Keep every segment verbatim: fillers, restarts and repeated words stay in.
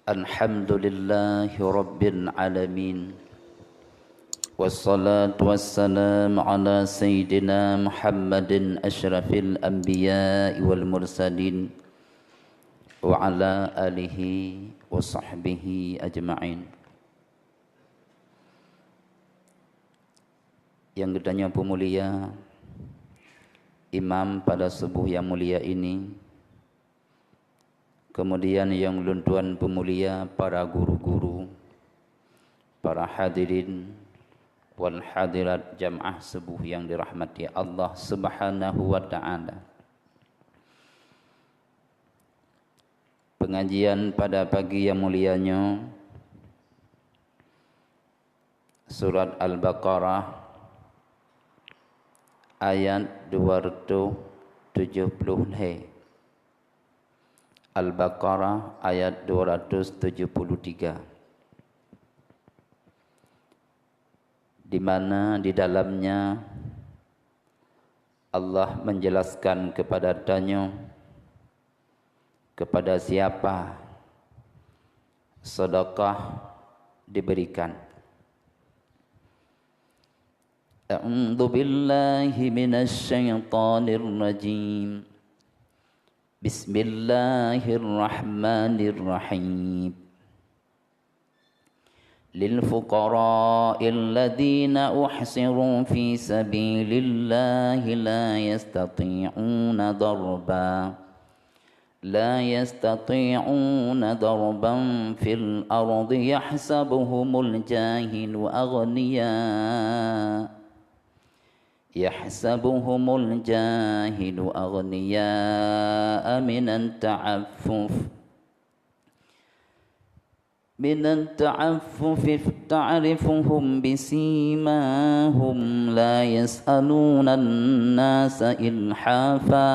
Alhamdulillahirabbil alamin. Wassalatu wassalamu ala sayyidina Muhammadin asyrafil anbiya'i wal mursalin wa ala alihi wa sahbihi ajma'in. Nyang geutanyoe peumulia, imam pada suboh nyang mulia ini, kemudian nyang lôn tuan peumulia para guru-guru, para hadirin wal hadirat jamaah suboh nyang dirahmati Allah Subhanahu wa Ta'ala. Pengajian pada pagi nyang mulia nyoe, Surat Al-Baqarah ayat dua ratus tujuh puluh lhée. Al-Baqarah ayat dua ratus tujuh puluh tiga, di mana di dalamnya Allah menjelaskan kepada tanyoe kepada siapa sedekah diberikan. A'udzu billahi minasy syaithanir rajim. Bismillahirrahmanirrahim. للفقراء الذين أحصروا في سبيل الله لا يستطيعون ضربا لا يستطيعون ضربا في الأرض يحسبهم الجاهل أغنياء يحسبهم الجاهل أغنياء من التعفف من التعفف تعرفهم بسيماهم لا يسألون الناس إلحافا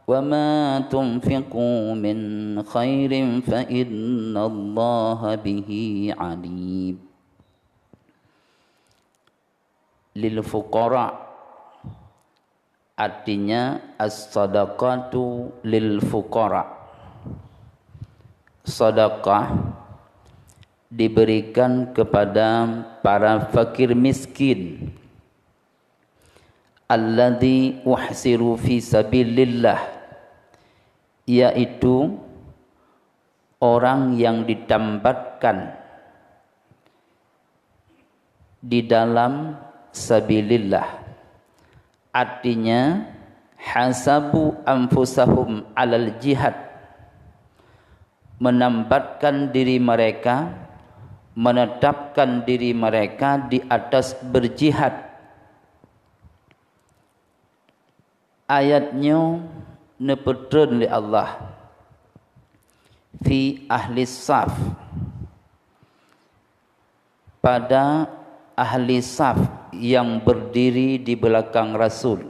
وما تنفقوا من خير فإن الله به عليم. Lil fuqara, artinya as-sadaqatu lil fuqara. Sedekah diberikan kepada para fakir miskin. Alladzi uhsiru fi sabilillah, yaitu orang yang ditambatkan di dalam sabilillah. Artinya, hasabu anfusahum alal jihad, menambatkan diri mereka, menetapkan diri mereka di atas berjihad. Ayat nyoe neupeutreun lé Allah fi ahli saf, pada ahli saf yang berdiri di belakang Rasul.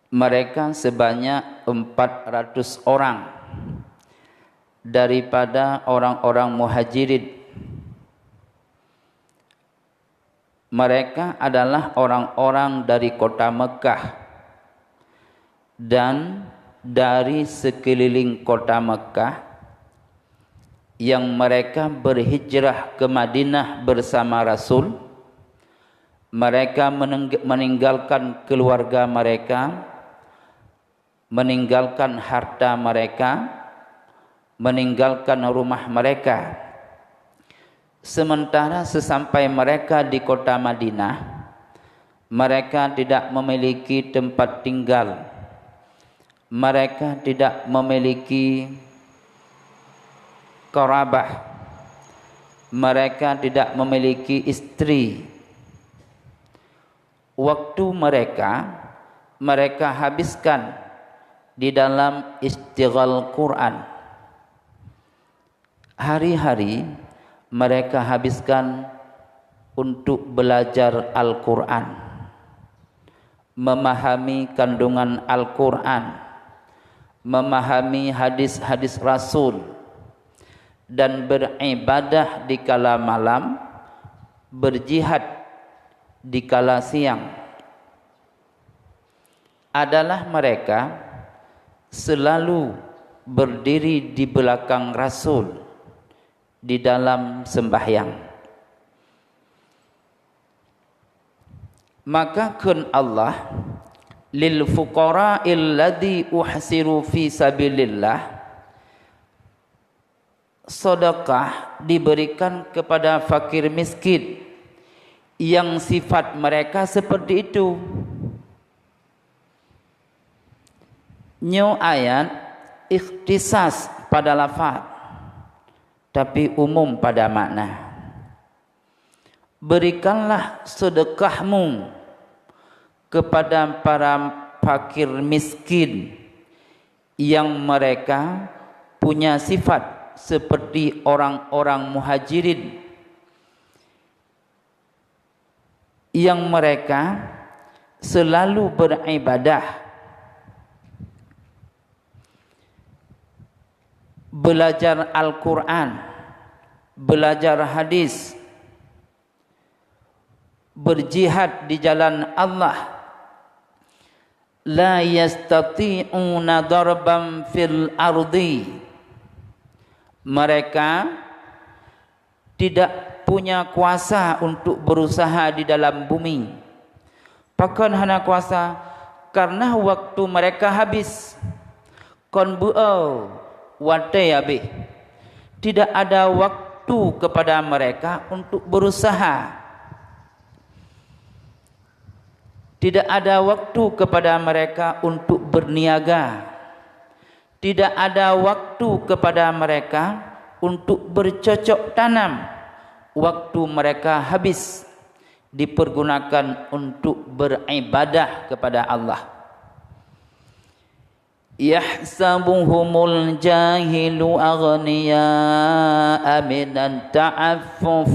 Mereka sebanyak empat ratus orang daripada orang-orang Muhajirin. Mereka adalah orang-orang dari kota Mekah dan dari sekeliling kota Mekah yang mereka berhijrah ke Madinah bersama Rasul. Mereka meneng-, meninggalkan keluarga mereka, meninggalkan harta mereka, meninggalkan rumah mereka. Sementara sesampai mereka di kota Madinah, mereka tidak memiliki tempat tinggal. Mereka tidak memiliki qarabah. Mereka tidak memiliki istri. Waktu mereka, mereka habiskan di dalam istighal Quran. Hari-hari mereka habiskan untuk belajar Al-Quran, memahami kandungan Al-Quran, memahami hadis-hadis Rasul, dan beribadah di kala malam, berjihad di kala siang. Adalah mereka selalu berdiri di belakang Rasul di dalam sembahyang. Maka kheun Allah, "Lil fuqara'il ladzi uhsiru fi sabilillah," sedekah diberikan kepada fakir miskin yang sifat mereka seperti itu. Nyoe ayat ikhtisas pada lafaz, tapi umum pada makna. Berikanlah sedekahmu kepada para fakir miskin yang mereka punya sifat seperti orang-orang Muhajirin, yang mereka selalu beribadah, belajar Al-Quran, belajar hadis, berjihad di jalan Allah. "La yastati'una darban fil ardi." Mereka tidak punya kuasa untuk berusaha di dalam bumi. Pakon hana kuasa? Karena waktu mereka habis. Kon beu-o, watée habéh. Tidak ada waktu kepada mereka untuk berusaha. Tidak ada waktu kepada mereka untuk berniaga. Tidak ada waktu kepada mereka untuk bercocok tanam. Waktu mereka habis dipergunakan untuk beribadah kepada Allah. "Yahsabuhumul jahilu aghniya'a minat ta'affuf."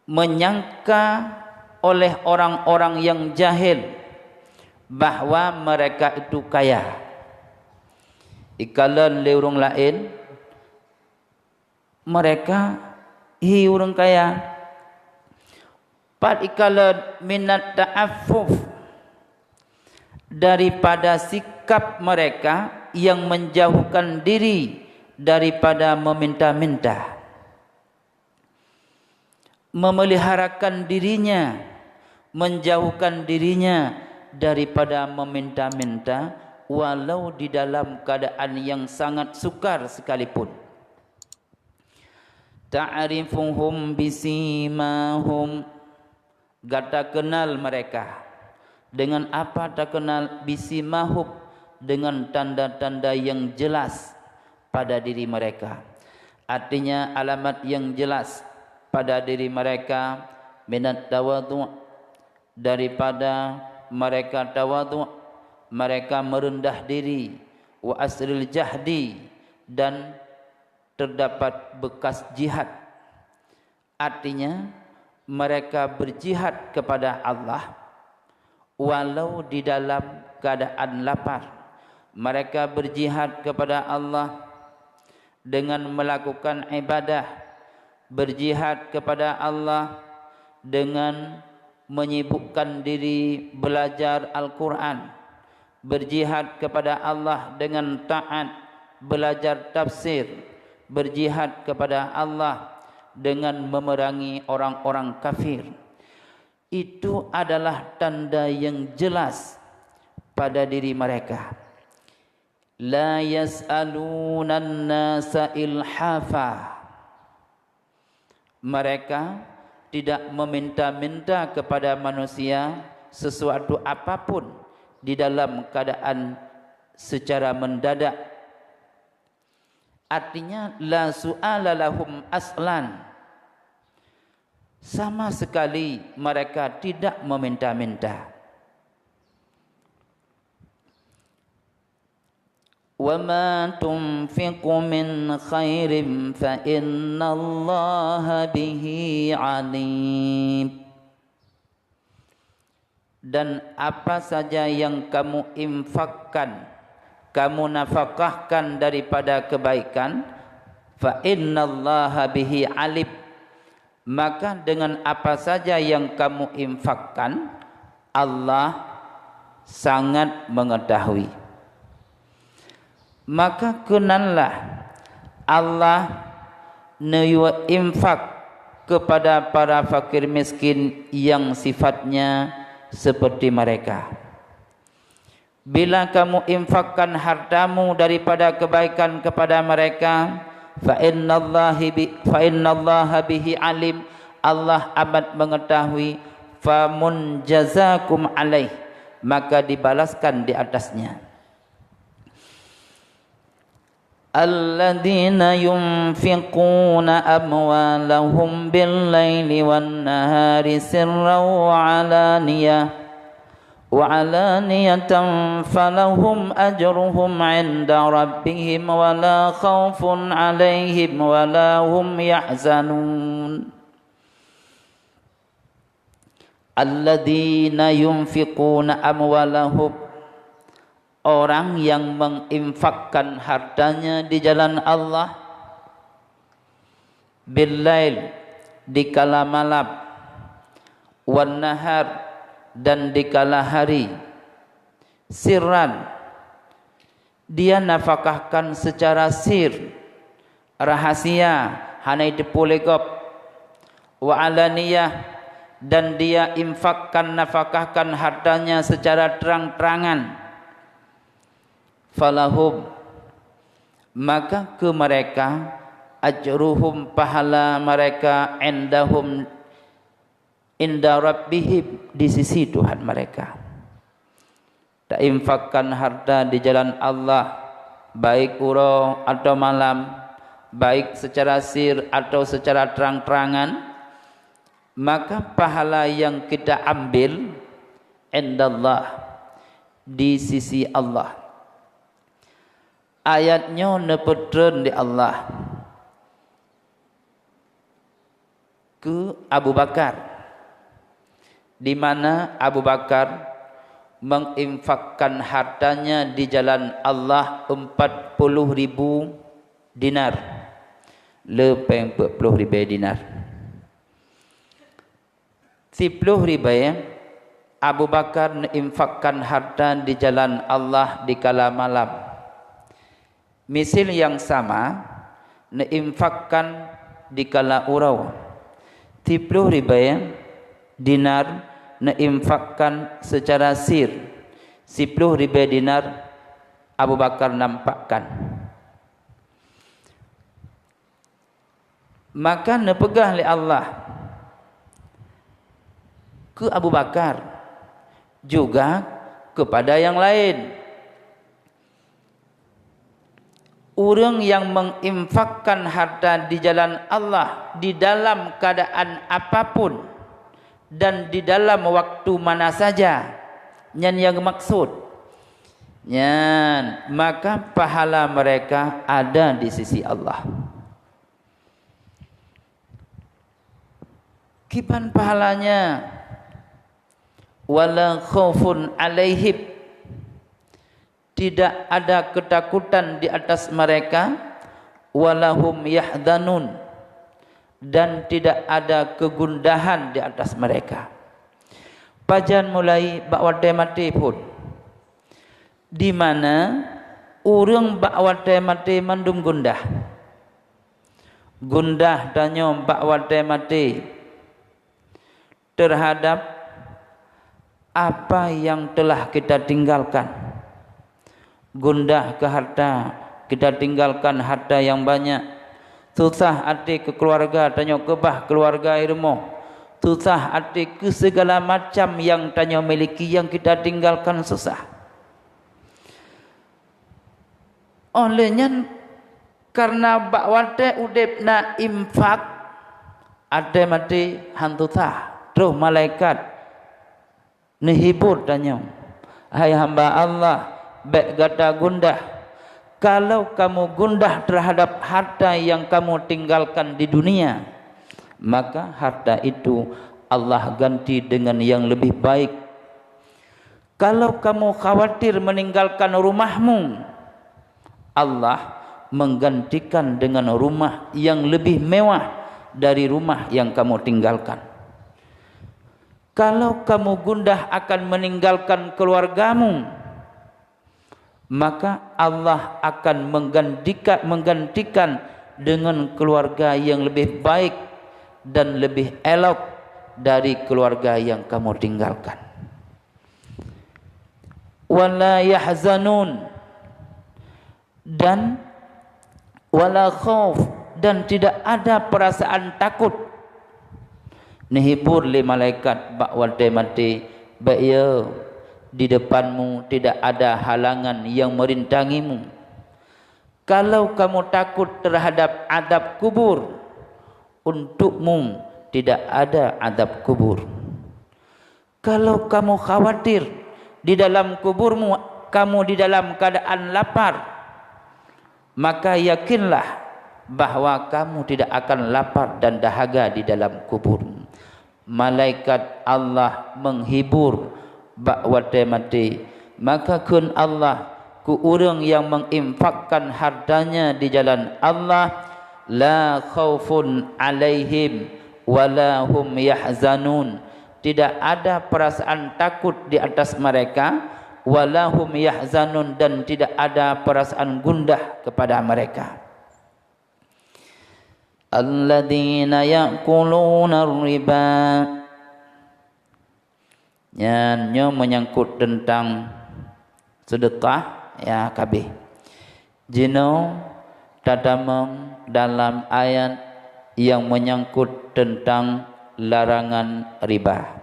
Menyangka oleh orang-orang yang jahil bahwa mereka itu kaya. Ikalon lé ureuëng laén, mereka hi ureuëng kaya. Pat ikalon minat ta'affuf, daripada sikap mereka yang menjauhkan diri daripada meminta-minta. Memeliharakan dirinya, menjauhkan dirinya daripada meminta-minta, walau di dalam keadaan yang sangat sukar sekalipun. "Ta'rifuhum bisimahum." Gata kenal mereka. Dengan apa takenal? "Bisimahum," dengan tanda-tanda yang jelas pada diri mereka. Artinya, alamat yang jelas pada diri mereka, "minat tawadhu'", daripada mereka tawadhu', mereka merendah diri, "wa asril jahdi," dan terdapat bekas jihad. Artinya, mereka berjihad kepada Allah walau di dalam keadaan lapar. Mereka berjihad kepada Allah dengan melakukan ibadah, berjihad kepada Allah dengan menyibukkan diri belajar Al-Quran, berjihad kepada Allah dengan taat, belajar tafsir, berjihad kepada Allah dengan memerangi orang-orang kafir. Itu adalah tanda yang jelas pada diri mereka. "La yas'alunan nasa ilhafa." Mereka tidak meminta-minta kepada manusia sesuatu apapun di dalam keadaan secara mendadak. Artinya, "la su'ala lahum aslan." Sama sekali mereka tidak meminta-minta. "Wa ma tunfiqu min khairin fa innallaha bihi alim." Dan apa saja yang kamu infakkan, kamu nafakahkan daripada kebaikan, "fa innallaha bihi alim," maka dengan apa saja yang kamu infakkan, Allah sangat mengetahui. Maka keunanlah Allah neuyue infak kepada para fakir miskin yang sifatnya seperti mereka. Bila kamu infakkan hartamu daripada kebaikan kepada mereka, fa innallahi bi-, fa innallaha bihi alim, Allah amat mengetahui, famun jazakum alaih, maka dibalaskan di atasnya. Alladzina yunfiquna amwalahum bil laili wan nahari sirran wa alaniyah, wa alaniyatan falahum ajruhum inda rabbihim wa la khaufun alaihim wa la hum yahzanun. Alladzina yunfiquna amwalahum, orang yang menginfakkan hartanya di jalan Allah, bil lail, di kala malam, wan nahar, dan di kala hari, sirran, dia nafakahkan secara sir, rahasia, hana jiteupeue lé gob, wa alaniyah, dan dia infakkan, nafakahkan hartanya secara terang-terangan. Falahum, maka keu mereka, ajruhum, pahala mereka, indahum, inda rabbihim, di sisi Tuhan mereka. Tainfakkan harta di jalan Allah, baik uroe atau malam, baik secara sir atau secara terang-terangan, maka pahala yang kita ambil indallah, di sisi Allah. Ayat nyoe neupeutreun di Allah keu Abu Bakar, di mana Abu Bakar menginfakkan hartanya di jalan Allah empat puluh ribu dinar, le péng peuet ploh ribée dinar. Siploh ribée, Abu Bakar neuinfakkan harta di jalan Allah di kala malam. Misil nyang sama neuinfakkan di kala uroe. Siploh ribée dinar neuinfakkan secara sir. Siploh ribée dinar Abu Bakar nampakkan. Maka neupeugah lé Allah keu Abu Bakar, juga keupada nyang laén, ureuëng nyang menginfakkan harta di jalan Allah di dalam keuadaan apapun dan di dalam waktu mana saja, nyan nyang geumaksud. Nyan, maka pahala mereka ada di sisi Allah. Kiban pahalanya, wala khaufun alaihim, tidak ada ketakutan di atas mereka, walahum yahzanun, dan tidak ada kegundahan di atas mereka. Pajan mulai? Bak watée maté phon, di mana ureuëng bak watée maté mandum gundah. Gundah tanyoe bak watée maté terhadap apa yang telah kita tinggalkan. Gundah keu harta, kita tinggalkan harta nyang banyak. Susah até keu keuluwarga tanyoe, keubah keuluwarga i rumoh. Susah até keu sigala macam nyang tanyoe miliki, nyang kita tinggalkan susah. Óh lheueh nyan, kareuna bak watée udeb na infak, até maté han susah, troh malaikat neuhibur tanyoe, "Hai hamba Allah, bék gata gundah. Kalau kamu gundah terhadap harta yang kamu tinggalkan di dunia, maka harta itu Allah ganti dengan yang lebih baik. Kalau kamu khawatir meninggalkan rumahmu, Allah menggantikan dengan rumah yang lebih mewah dari rumah yang kamu tinggalkan. Kalau kamu gundah akan meninggalkan keluargamu, maka Allah akan menggantikan, menggantikan dengan keluarga yang lebih baik dan lebih elok dari keluarga yang kamu tinggalkan. Wala yahzanun, dan wala khauf, dan tidak ada perasaan takut. Neuhibur lé malaikat bak watée maté, "Bék ya, di depanmu tidak ada halangan yang merintangimu. Kalau kamu takut terhadap adab kubur, untukmu tidak ada adab kubur. Kalau kamu khawatir di dalam kuburmu, kamu di dalam keadaan lapar, maka yakinlah bahwa kamu tidak akan lapar dan dahaga di dalam kubur." Malaikat Allah menghibur bak watée maté. Maka kheun Allah keu ureuëng nyang menginfakkan hartanya di jalan Allah, "La khaufun alaihim wala hum yahzanun." Tidak ada perasaan takut di atas mereka, "wala hum yahzanun," dan tidak ada perasaan gundah kepada mereka. "Alladzina ya'kuluna riba." Nyan nyoe menyangkut tentang sedekah, ya, kabeh. Jinoe tatamong dalam ayat yang menyangkut tentang larangan riba.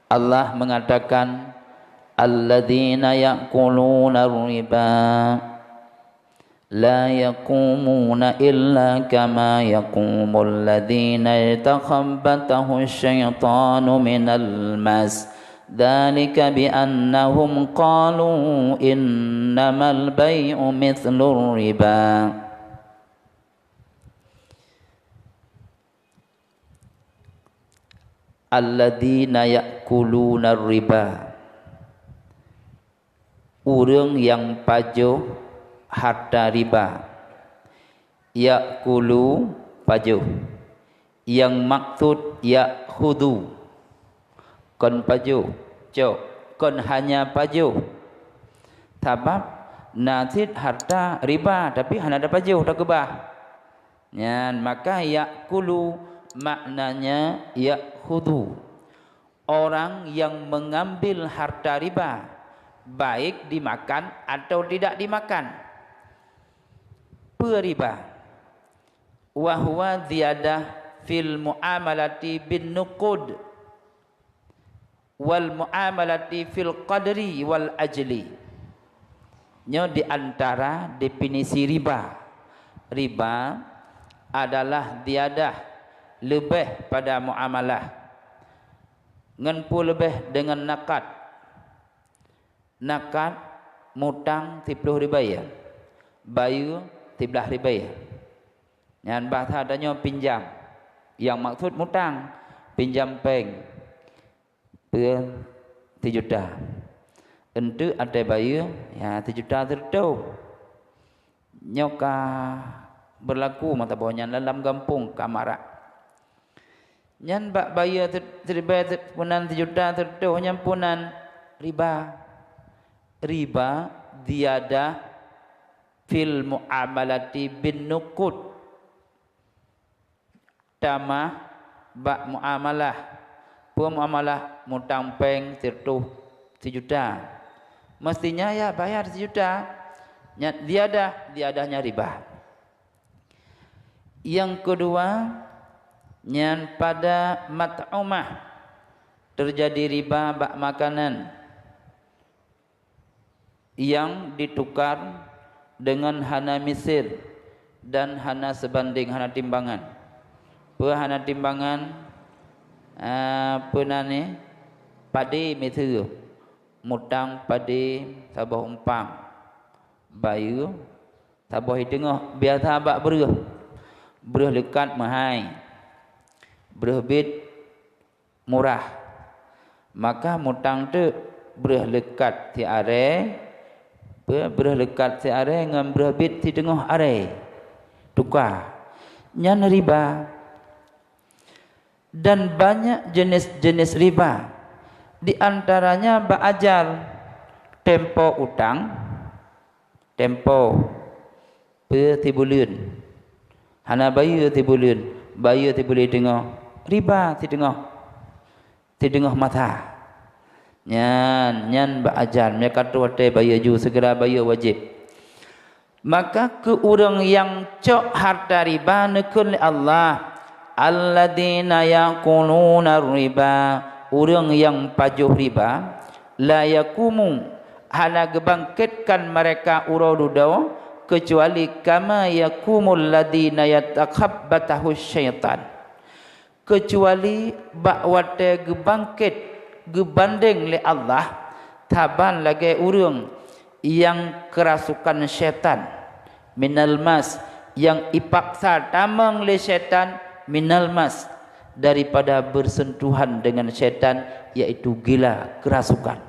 Allah mengatakan, "Alladzina ya'kuluna riba la yaqumuna illa kama yaqumul ladzina yatakhabbatahu syaitanu minal mas. Dzalika bi annahum qalu innamal bai'u mitslur riba." "Alladzina ya'kuluna riba." Ureuëng nyang pajoh harta riba. Ya'kulu, pajoh. Nyang maksud ya'khudhu. Kon pajoh, cok. Kon hanya pajoh. Sabab na cit harta riba, tapi hana tapajoh, takeubah. Nyan, maka ya'kulu maknanya ya'khudhu. Orang yang mengambil harta riba, baik dimakan atau tidak dimakan. Peue riba? Wa huwa ziyadah fil muamalati bin nuqud wal muamalati fil qadri wal ajli. Nyoe di antara definisi riba. Riba adalah ziyadah, leubeh pada muamalah. Ngon peue leubeh? Deungon nakad. Nakad, mutang siploh ribèe, bayeue siblaih ribèe. Nyan bahasa tanyoe pinjam. Nyang maksud mutang, pinjam péng. Peue? Sijuta. Eunteuk até bayeue, ya, sijuta sireutôh. Nyoe ka beurlaku masa boh nyan lam gampông ka marak. Nyan bak bayeue si-, siribèe si-, peunan sijuta sireutôh nyan peunan riba. Riba ziyadah fil muamalati bin nuqud. Tamah bak muamalah. Peue muamalah? Mutang péng sireutôh sijuta. Mestinya ya bayar sijuta. Nyan ziyadah, ziyadahnya riba. Nyang keudua, nyan pada mat'amah, teujadi riba bak makanan nyang ditukar deungon hana miseue dan hana seubandéng, hana timbangan. Peue hana timbangan? Ah, peue nan nyan? Padé miseue, mutang padé saboh umpang, bayeue saboh i teungoh, biasa bak breueh. Breueh leukat meuhai, breueh bit murah. Maka mutang teuk breueh leukat siaré, peue, breueh leukat siaré ngon breueh bit siteungoh aré. Tuka. Nyan riba. Dan banyak jenis-jenis riba. Di antaranya bak ajal. tempo utang, tempo peue sibuleuen. Hana bayeue sibuleuen, bayeue sibuleuen teungoh, riba siteungoh, siteungoh masa. Nyan, nyan bak ajal, meunyo ka troh watèe bayeue ju, segera bayeue wajéb. Maka keu ureuëng nyang cok hareuta riba neukheun lé Allah, "Alladzina ya'kuluna riba," ureuëng nyang pajoh riba, "la yaqumu," hana geubangketkan mereka uroe dudoe, "keucuali kama yaqumul ladzi yatakhabbatuhu syaitan." Keucuali bak watèe geubangket geubandeng lé Allah, saban lagèe ureuëng nyang keurasukan syaitan, minal mas, nyang ipaksa tamong lé syaitan, minal mas, daripada bersentuhan dengan syaitan, yaitu gila, keurasukan.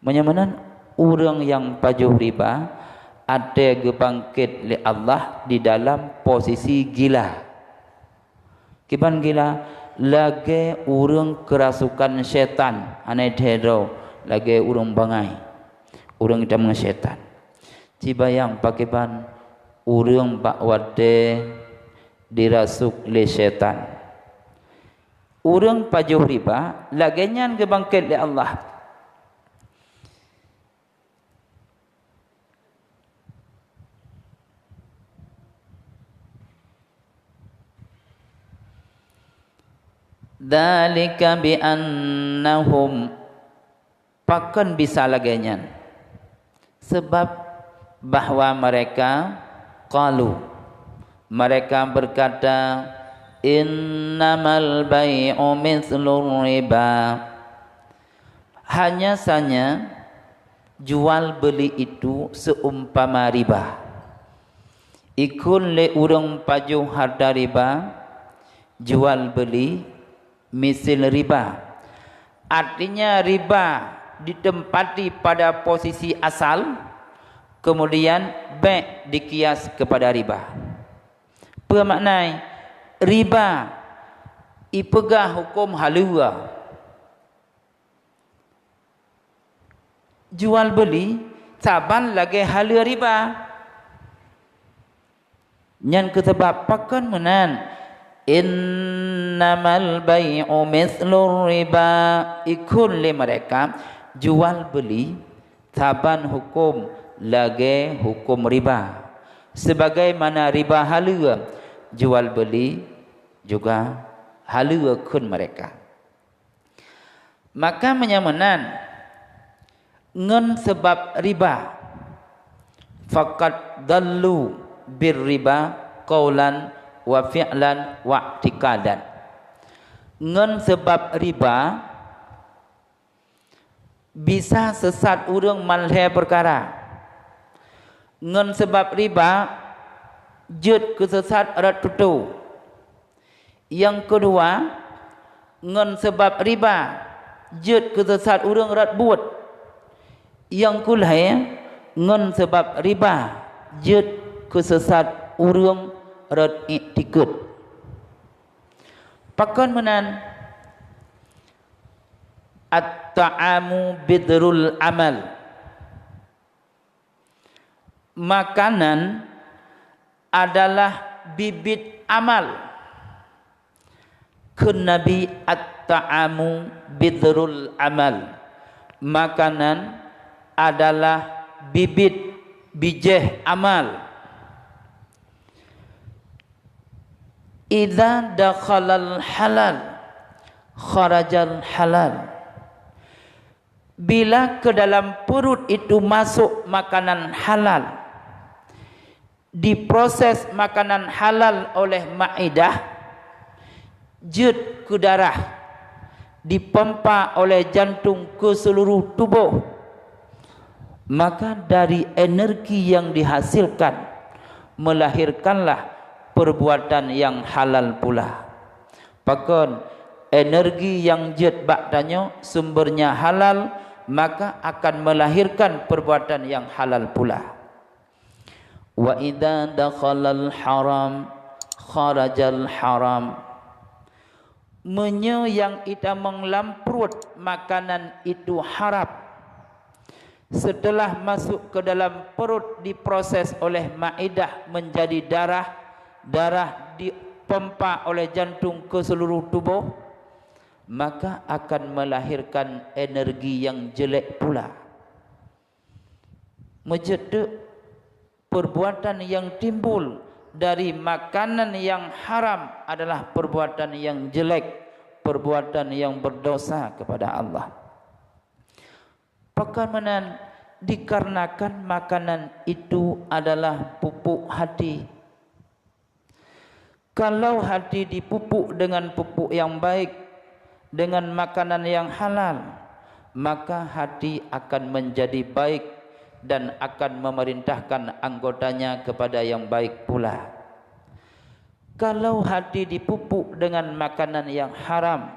Meunyoe meunan, ureuëng nyang pajoh riba, watèe geubangket lé Allah di dalam posisi gila. Kiban gila, lagèe ureuëng keurasukan syaitan, hana thèe droe, lagèe ureuëng bangai, ureuëng itam ngon syaitan. Ci bayang pakriban ureuëng bak watèe dirasuk lé syaitan. Ureuëng pajoh riba, lagèe nyan geubangket lé Allah. Dzalika bi annahum, pakon bisa lagèe nyan? Sebab bahwa mereka, qalu, mereka berkata, "Innamal bai'u mitslur riba." Hanya saja jual beli itu seumpama riba. Ikheun lé ureuëng pajoh hareuta riba, jual beli misil riba. Artinya riba ditempati pada posisi asal, kemudian bai' dikias kepada riba. Peue makna riba? Ipeugah huköm haleue. Jual beli saban lagèe haleue riba. Nyan keuh sabab pakon meunan, "Innamal bai'u mitslur riba." Ikheun lé mereka, jual beli saban huköm lagèe huköm riba. Sebagaimana riba haleue, jual beli juga haleue kheun mereka. Maka meunyoe meunan, ngon sabab riba, faqad dallu bir riba qaulan wa fi'lan wa i'tiqadan. Ngon sabab riba bisa seusat ureuëng man lhèe peukara. Ngon sabab riba jeuet keu seusat rot tutoe. Nyang keudua, ngon sabab riba jeuet keu seusat ureuëng rot buet. Nyang keulhèe, ngon sabab riba jeuet keu seusat ureuëng rot iktikeuet. Pakon meunan? At-ta'amu bidrul amal. Makanan adalah bibit amal. Kheun Nabi, "At-ta'amu bidrul amal." Makanan adalah bibit bijéh amal. "Idza dakhalal halal, kharajal halal." Bila ke dalam perut itu masuk makanan halal, diproses makanan halal oleh ma'idah, jeuet keu darah, dipompa oleh jantung ke seluruh tuboh, maka dari energi yang dihasilkan, melahirkanlah perbuatan yang halal pula. Pakon? Energi nyang jeuet bak tanyoe sumbernya halal, maka akan melahirkan perbuatan yang halal pula. "Wa idza dakhalal haram, kharajal haram." Meunyoe nyang itamong lam pruet makanan itu haram, Setelah masuk ke dalam perut, diproses oleh ma'idah menjadi darah, darah dipompa oleh jantung ke seluruh tubuh, maka akan melahirkan energi yang jelek pula. Meujeuet teuk, perbuatan yang timbul dari makanan yang haram adalah perbuatan yang jelek, perbuatan yang berdosa kepada Allah. Pakon meunan? Dikarenakan makanan itu adalah pupuk hati. Kalau hati dipupuk dengan pupuk yang baik, dengan makanan yang halal, maka hati akan menjadi baik dan akan memerintahkan anggotanya kepada yang baik pula. Kalau hati dipupuk dengan makanan yang haram,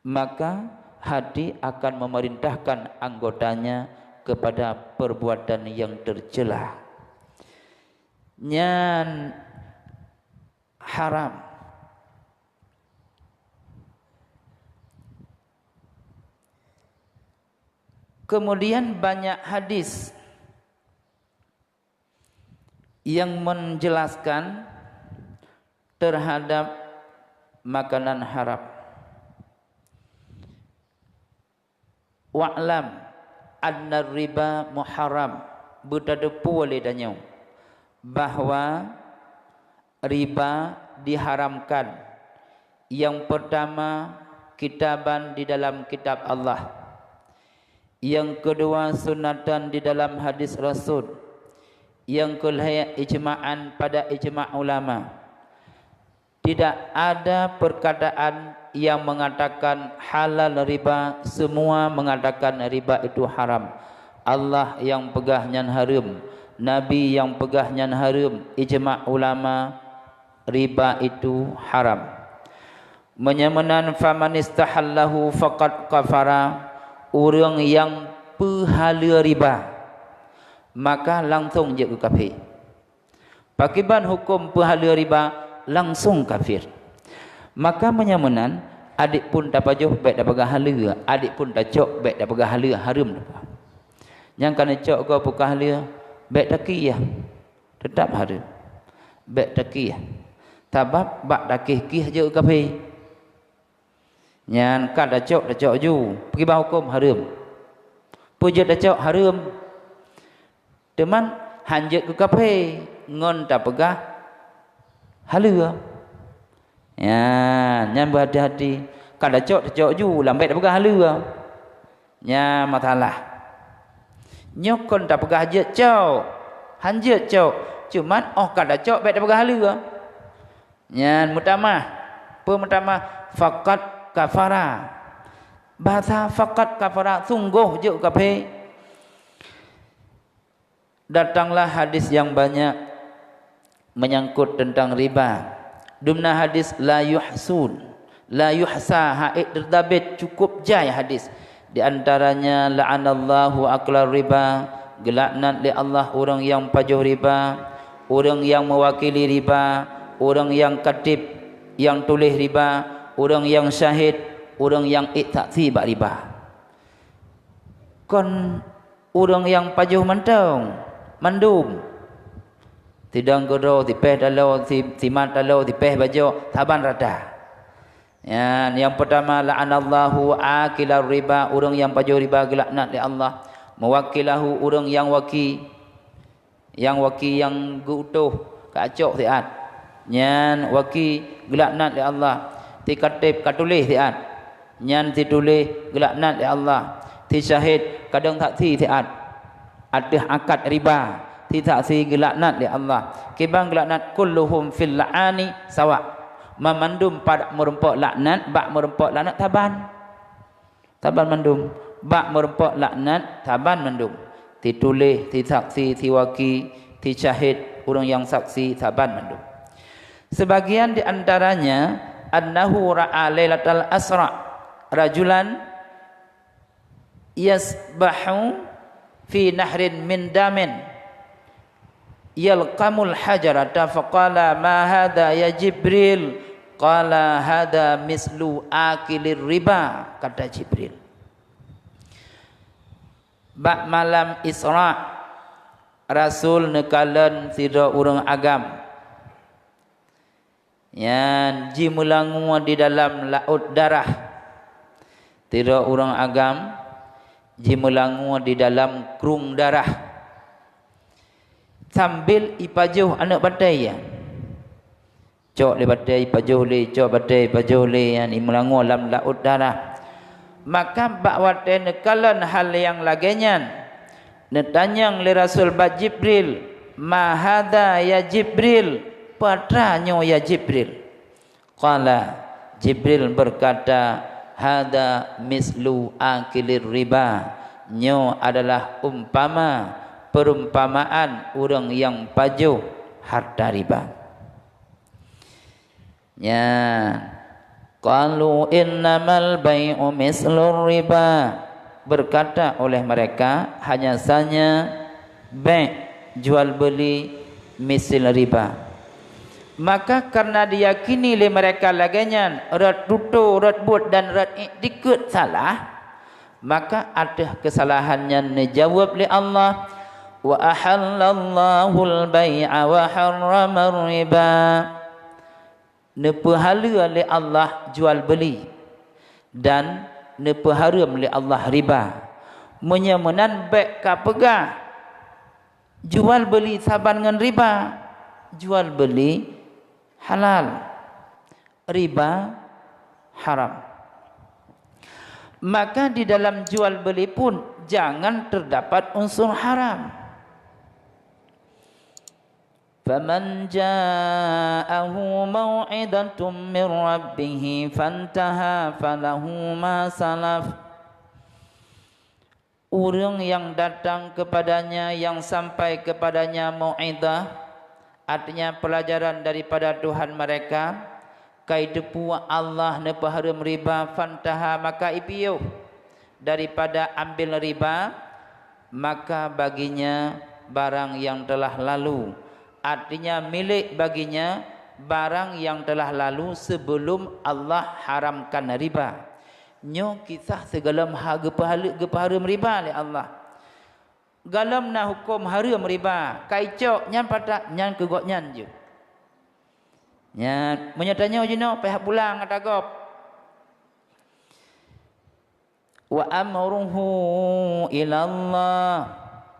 maka hati akan memerintahkan anggotanya kepada perbuatan yang tercela. Nyan haram. Kemudian banyak hadis yang menjelaskan terhadap makanan haram. Wa'lam anna riba muharram, beuteupeue lé tanyoe bahwa riba diharamkan. Yang pertama, kitaban di dalam kitab Allah. Yang kedua, sunatan di dalam hadis Rasul. Yang kelhée, ijma'an pada ijma' ulama. Tidak ada perkataan yang mengatakan halal riba, semua mengatakan riba itu haram. Allah yang peugah nyan hareuem, Nabi yang peugah nyan hareuem, ijma' ulama, riba itu haram. Meunyoe meunan, faman istahallahu faqad kafara, ureuëng nyang peuhaleue riba, maka langsong jeuet keu kafé. Pakriban huköm peuhaleue riba? Langsong kafir. Maka meunyoe meunan, adik pun tapajoh bék tapeugah haleue, adik pun tacok bék tapeugah haleue, hareuem teuh. Nyang ka neucok goe peugah haleue, bék takieh, teutab hareuem. Bék takieh. Sabab bak takieh-kieh jeuet keu kafé. Nyan ka tacok, tacok ju, pakriban huköm? Hareuem. Peue jeuet tacok? Hareuem. Teuma han jeuet keu kafé ngon tapeugah haleue. Nyan, nyan beuhati-hati. Ka tacok, tacok ju, lam bék tapeugah haleue. Nyan masalah. Nyoe kon tapeugah jeuet cok, han jeuet cok. Cuman óh ka tacok bék tapeugah haleue. Nyan meutamah. Peue meutamah? Faqad kafara. Bahasa faqad kafara, sunggoh jeuet kafé. Datanglah hadis yang banyak menyangkut tentang riba. Dumna hadis la yuhsun, la yuhsa, ha'ék teutabét, cukup jai hadis. Di antaranya, la'anallahu aklar riba, geulaknat lé Allah ureuëng nyang pajoh riba, ureuëng nyang meuwakili riba, ureuëng nyang katib, nyang tuléh riba, ureuëng nyang syahid, ureuëng nyang ék saksi bak riba. Kon ureuëng nyang pajoh mantong, mandum. Sidang keudroe, sipéh taloe, si-, simat taloe, sipéh bajok, saban rata. Nyan, nyang peutama, la'anallahu akilar riba, ureuëng nyang pajoh riba geulaknat lé Allah. Muwakkilahu, ureuëng nyang waki, nyang waki nyang geu-utoh ka cok siat. Nyan waki geulaknat lé Allah. Si kateb ka tuléh siat. Nyan si tuléh geulaknat lé Allah. Si syahid ka dong saksi siat ateueh akad riba, si saksi geulaknat lé Allah. Kiban geulaknat, kulluhum fil la'ani sawa. Mamandum bak meurumpok laknat, bak meurumpok laknat saban. Saban mandum. Bak meurumpok laknat saban mandum. Si tuléh, si saksi, si waki, si syahid, ureuëng nyang saksi, saban mandum. Sebagian di antaranya, annahu ra'a lailatal asra rajulan yasbahu fi nahrin min damin yalqamul hajarata, faqala, "Ma hadha ya Jibril?" Qala, "Hadha mislu akilir riba," kata Jibril. Bak malam Isra, Rasul neukalon sidroe ureuëng agam. Nyan jimeulangue di dalam laôt darah. Sidroe ureuëng agam jimeulangue di dalam krueng darah. Sambil ipajoh aneuëk batée nyan. Cok lé batée ipajoh lé, cok batée ipajoh lé, nyan imeulangue lam laôt darah. Maka bak watée neukalon hal nyang lagée nyan, neutanyong lé Rasul bak Jibril, "Ma hadza ya Jibril? Peue atra nyoe ya Jibril?" Qala, Jibril berkata, "Hadza mislu akilir riba." Nyoe adalah umpama, perumpamaan ureuëng nyang pajoh harta riba. Nyan, qalu innamal bai'u mislur riba. Berkata oleh mereka, hanya saja bai', jual beli, misil riba. Maka karena diyakini lé mereka lagée nyan, rot tutoe, rot buet dan rot iktikeuet salah, maka ateueh keusalahan nyan neujaweueb lé Allah, "Wa ahallallahul bai'a wa harramar riba." Neupeuhaleue lé Allah jual beuli dan neupeuhareuem lé Allah riba. Meunyoe meunan bék kapeugah, jual beuli saban ngon riba. Jual beuli halal, riba haram. Maka di dalam jual beuli pun jangan terdapat unsur haram. Faman ja'ahu mau'izatum mir rabbihi fantaha falahu ma salaf. Ureuëng nyang datang kepadanya, nyang sampai kepadanya mau'izah, artinya pelajaran daripada Tuhan mereka, ka jiteupeue Allah neupeuhareuem riba, fantaha, maka ipiôh daripada ambil riba, maka baginya barang yang telah lalu, artinya milék baginya barang yang telah lalu sebelum Allah haramkan riba. Nyoe kisah sigohlom ha geupeuhale-, geupeuhareuem riba lé Allah. Gohlom na huköm hareuem riba, ka icok nyan patak nyan keu gobnyan jeuet. Nyan, meunyoe tanyoe jinoe payah pulang ata gob. Wa amruhu ilallah,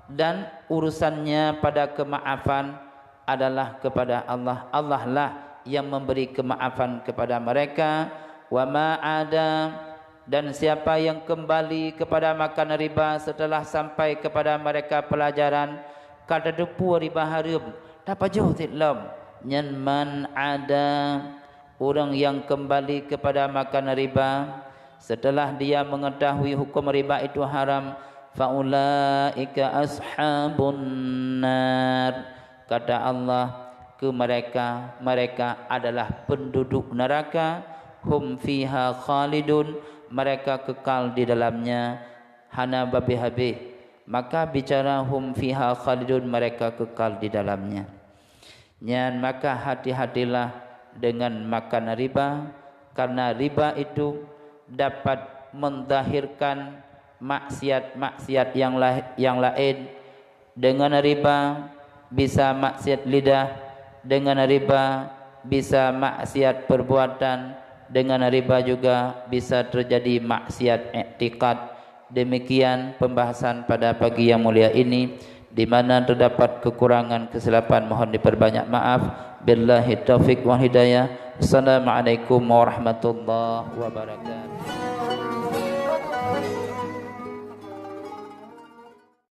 dan urusannya pada kemaafan adalah kepada Allah. Allah lah yang memberi kemaafan kepada mereka. Wa ma ada, dan siapa yang kembali kepada makan riba setelah sampai kepada mereka pelajaran, ka tateupeue riba hareuem, tapajoh cit lom. Nyan man ada, ureuëng nyang keumbali keupada makan riba, seuteulah dia meungeutahui huköm riba itu haram, fa ulaika ashabun nar. Kata Allah, keu mereka, mereka adalah penduduk neraka, hum fiha khalidun, mereka kekal di dalamnya, hana babeh-habeh. Maka bicara hum fiha khalidun, mereka kekal di dalamnya. Nyan maka hati-hatilah dengan makan riba, karena riba itu dapat menzahirkan maksiat-maksiat yang la-, yang lain. Dengan riba bisa maksiat lidah, dengan riba bisa maksiat perbuatan, dengan riba juga bisa terjadi maksiat iktikad. Demikian pembahasan pada pagi yang mulia ini. Di mana terdapat kekurangan, kesilapan, mohon diperbanyak maaf. Billahi taufik wal hidayah. Assalamualaikum warahmatullahi wabarakatuh.